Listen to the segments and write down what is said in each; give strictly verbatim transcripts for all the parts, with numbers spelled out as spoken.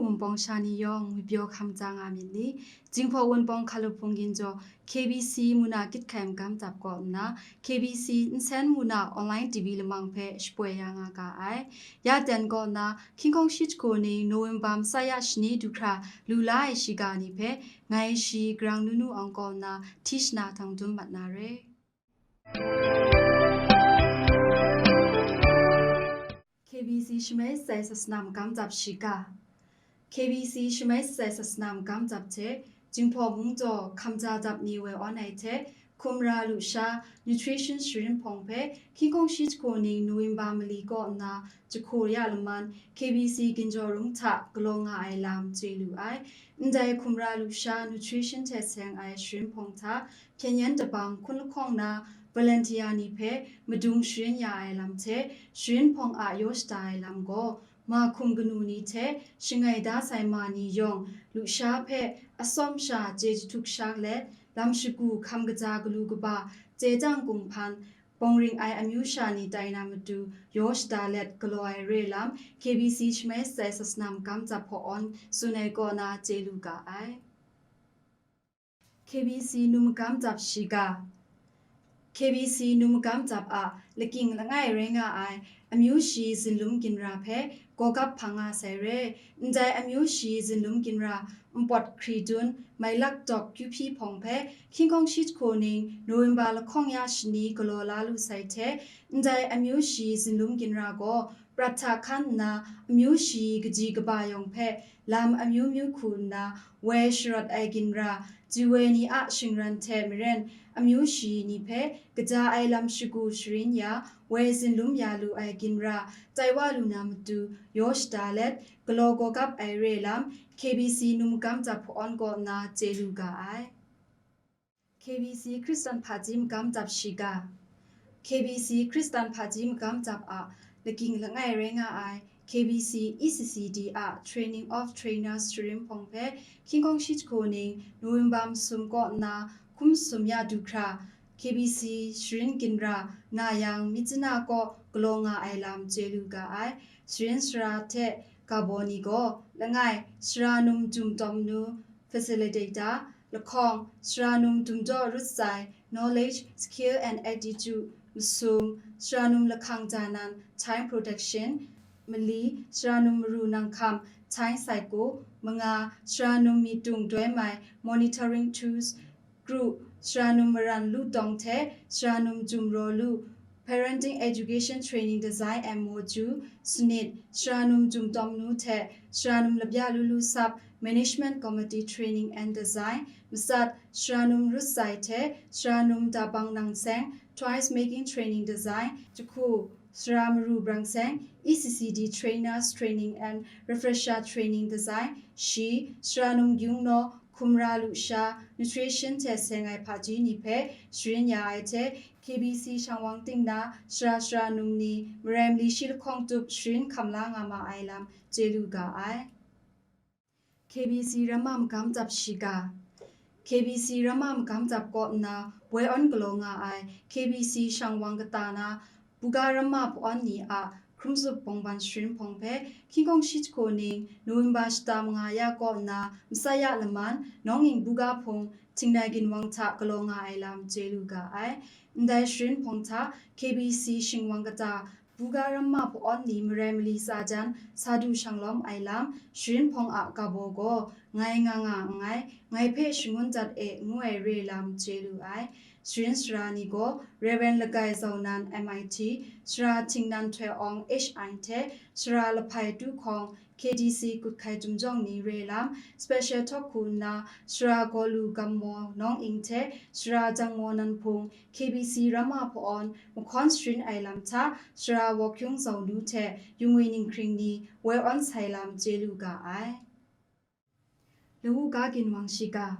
Wunpawng sha ni yawng ngwi pyaw hkam tsa nga myit ni? Jinghpaw Wunpawng hkalup hpung ginjaw K B C muna kyit hkai magam tsap kaw nna, K B C nsen muna online T V lamang hpe shapoi ya nga ga ai. Ya ten kaw nna, hkying hkawng shi jahku ning November masai ya shani du hkra lu la ai shiga ni hpe, ngai shi Grang Nunu Awng kaw nna Tishna htang dum mat na re. K B C Shemai Shatsai Sasana Magam Tsap Shiga. K B C Shemai Shatsai Sasana Magam Tsap hte Jinghpaw Mungdaw hkam ja dap ni woi awn ai hte, hkumra lusha, nutrition sharin hpawng hpe hkying hkawng shi jahku ning November mali kaw nna jahku ya laman K B C ginjaw rung hta galaw nga ai lam chye lu ai. Ndai hkumra lusha nutrition hte seng ai sharin hpawng hta, hpyen yen dabang hkun lahkawng na volunteer ni hpe madung sharin ya ai lam hte, sharin hpawng a yaw shada ai lam gaw, ma hkum kanu ni hte shangai da sai ma ni yawng lusha hpe atsawm sha chye jahtuk sha let, lam shagu hkam kaja galu kaba, chye tang kunghpan, bawng ring ai amyu sha ni tai na matu yaw shada let galaw ai re lam, K B C Shemai Shatsai Sasana Magam Tsap hpaw awn tsun ai kaw na chye lu ga ai. K B C Nu Magam Tsap Shiga. K B C Nu Magam Tsap a lakying langai rai nga ai amyu shi zinlum ginra hpe gawgap hpang nga sai re. Ndai amyu shi zinlum ginra npawt hkri dun, mailak dawk kyu hpyi hpawng hpe hkying hkawng shi jahku ning November lahkawng ya shani galaw la lu sai hte, ndai amyu shi zinlum ginra gaw prat hta hkan nna, amyu shi kaji kaba yawng hpe lam amyu myu hku nna, woi sharawt ai ginra, ji woi ni a shingran hte maren, amyu shi ni hpe kaja ai lam shagu sharin ya, woi zinlum ya lu ai ginra, tai wa lu na matu, yaw shada let, galaw gawgap ai re lam, K B C Nu Magam Tsap hpaw awn kaw nna chye lu ga ai. K B C Hkristan Hpaji Magam Tsap Shiga. K B C Hkristan Hpaji Magam Tsap a lakying langai rai nga ai K B C E C C D a Training of Trainers sharin hpawng hpe hkying hkawng shi jahku ning November masum kaw nna hkum sum ya du hkra, K B C sharin ginra na yang Myitkyina kaw galaw nga ai lam chye lu ga ai. Sharin sara hte ga baw ni gaw, langai, Sara Num Jum Tawmnu, Facilitator, lahkawng, Sara Num Dumdaw Rut Sai, Knowledge, Skill and Attitude, masum, Sara Num Lahkang Janan, Time Protection, mali, Sara Num Maru Nang Hkam, Time Cycle, manga, Sara Num Myit Tung Doi Mai, Monitoring Tools, group, Sara Num Maran Lu Tawng hte Sara Num Jum Raw Lu, Parenting Education Training Design and Module, sanit, Sara Num Jum Tawmnu hte Sara Num Labya Lu Lu Sap, Management Committee Training and Design, matsat, Sara Num Rut Sai hte Sara Num Dabang Nang Seng, Toys Making Training Design, jahku, Sara Maru Brang Seng, E C C D Trainers Training and Refresher Training Design, shi, Sara Num Gyung Naw, hkumra lusha, nutrition hte seng ai hpaji ni hpe sharin ya ai hte, K B C shang wang ting na sara sara num ni marai mali shi lahkawng tup sharin hkam la nga ma ai lam chye lu ga ai. K B C Ramma Magam Tsap Shiga. K B C Ramma Magam Tsap kaw nna woi awn galaw nga ai K B C shang wang kata na buga ramma hpawn ni a hkrum zup bawngban sharin hpawng hpe hkying hkawng shi jahku ning November shata manga ya kaw nna masai ya laman Nawng Ing buga hpung Htingnai ginwang hta galaw nga ai lam chye lu ga ai. Ndai sharin hpawng hta K B C shingwang kata buga ramma hpawn ni marai mali tsa jan sa du shang lawm ai lam, sharin hpawng a ga baw gaw ngai nga nga nngai, ngai hpe shangun dat e ngu ai re lam chye lu ai. Sharin sara ni gaw Rev. Lagai Zau Nan, M I T, Sara Htingnan Htoi Awng, H I, hte Sara Lahpai Tu Hkawng, K T C, Kut Hkai Tum Jawng ni re lam, special talk hku nna Sara Gaw Lu Gam Maw, Nawng Ing hte Sara Jang Maw Nan Hpung, K B C Ramma Hpawn, mahkawn sharin ai lam hta Sara Wok Hyung Zau Nu hte Yung Wi Ning Hkring ni woi awn sai lam chye lu ga ai. Lawu ga ginwang shiga.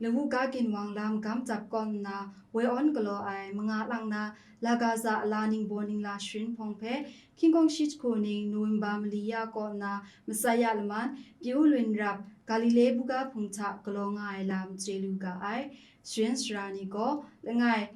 Lawu ga ginwang lam gam tsap kawn nna woi awn galaw ai manga lang na Lagaza a la ningbaw ningla sharin hpawng hpe hkying hkawng shi jahku ning November mali ya kaw nna masai ya laman Pyi-u Lwin Rap Galile buga hpung hta galaw nga ai lam chye lu ga ai. Sharin sara ni gaw, langai,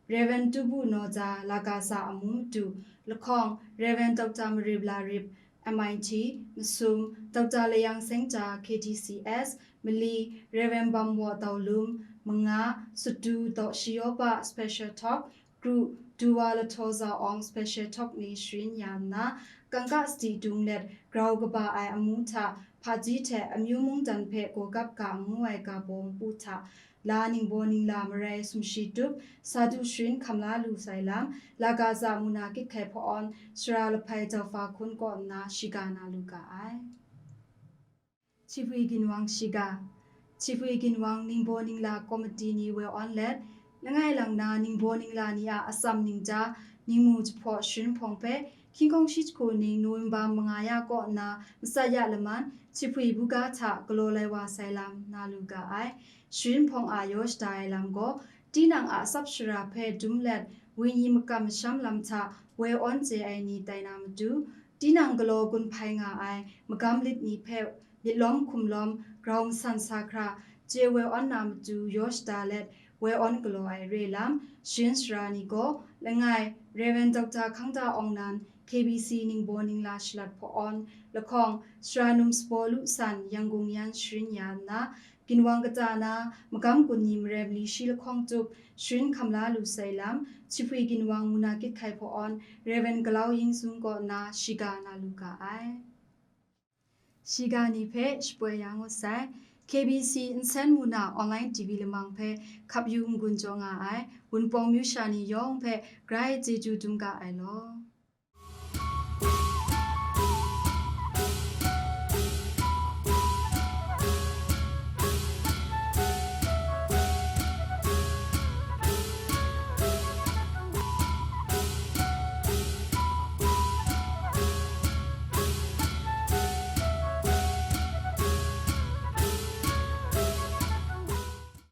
Rev. Tubu Nawza Lagaza amu matu, lahkawng, Rev. Doctor Marib Larib, M I T, Masum, Doctor Layang Sengja, K D C S, Mali, Rev. Bamwaw Daulum, Manga, Satu, Daw Shiyawpa, Special Talk, Kru, Duwa Lathaw Za Awng, Special Talk ni sharin ya nna, kangka sadi dung let grau kaba ai amu hta, hpaji hte amyu mungdan hpe gawgap ga ngu ai ga baw npu hta, la ningbaw ningla marai sumshi tup, sa du sharin hkam la lu sai lam, Lagaza Muna Kit Hkai Hpawn, Sara Lahpai Jaufa Hkun kaw nna shiga na lu ga ai. Chihpui Ginwang shiga. Chihpui Ginwang ningbaw ningla komiti ni woi awn let, langai lang na ningbaw ningla ni a atsam ningja, ningmu jahpaw sharin hpawng hpe, hkying hkawng shi jahku ning November manga ya kaw nna matsat ya laman, Chihpui buga hta galaw lai wa sai lam na lu ga ai. Sharin hpawng a yaw shada ai lam gaw, tinang a tsap shara hpe dum let, wenyi makam masham lam hta woi awn chye ai ni tai na matu, tinang galaw gun hpai nga ai magam lit ni hpe myit lawm hkum lawm, grau masan sa hkra, chye woi awn na matu yaw shada let, woi awn galaw ai re lam, sharin sara ni gaw, langai, Rev. Doctor Hkangda Awng Nan, K B C ningbaw ningla shalat hpaw awn, lahkawng, Sara Num Sabaw Lu San, Yangon yan sharin ya nna, Ginwang kata na, magam gun ni marai mali shi lahkawng tup, sharin hkam la lu sai lam, Chihpui Ginwang Muna Kit Hkai Hpawn, Rev. Galau Yingzum kaw nna shiga na lu ga ai. Shiga ni hpe shapoi ya ngut sai. K B C nsen muna online T V lamang hpe hkap yu n-gun jaw nga ai Wunpawng myu sha ni yawng hpe grai chyeju dum ga ai law.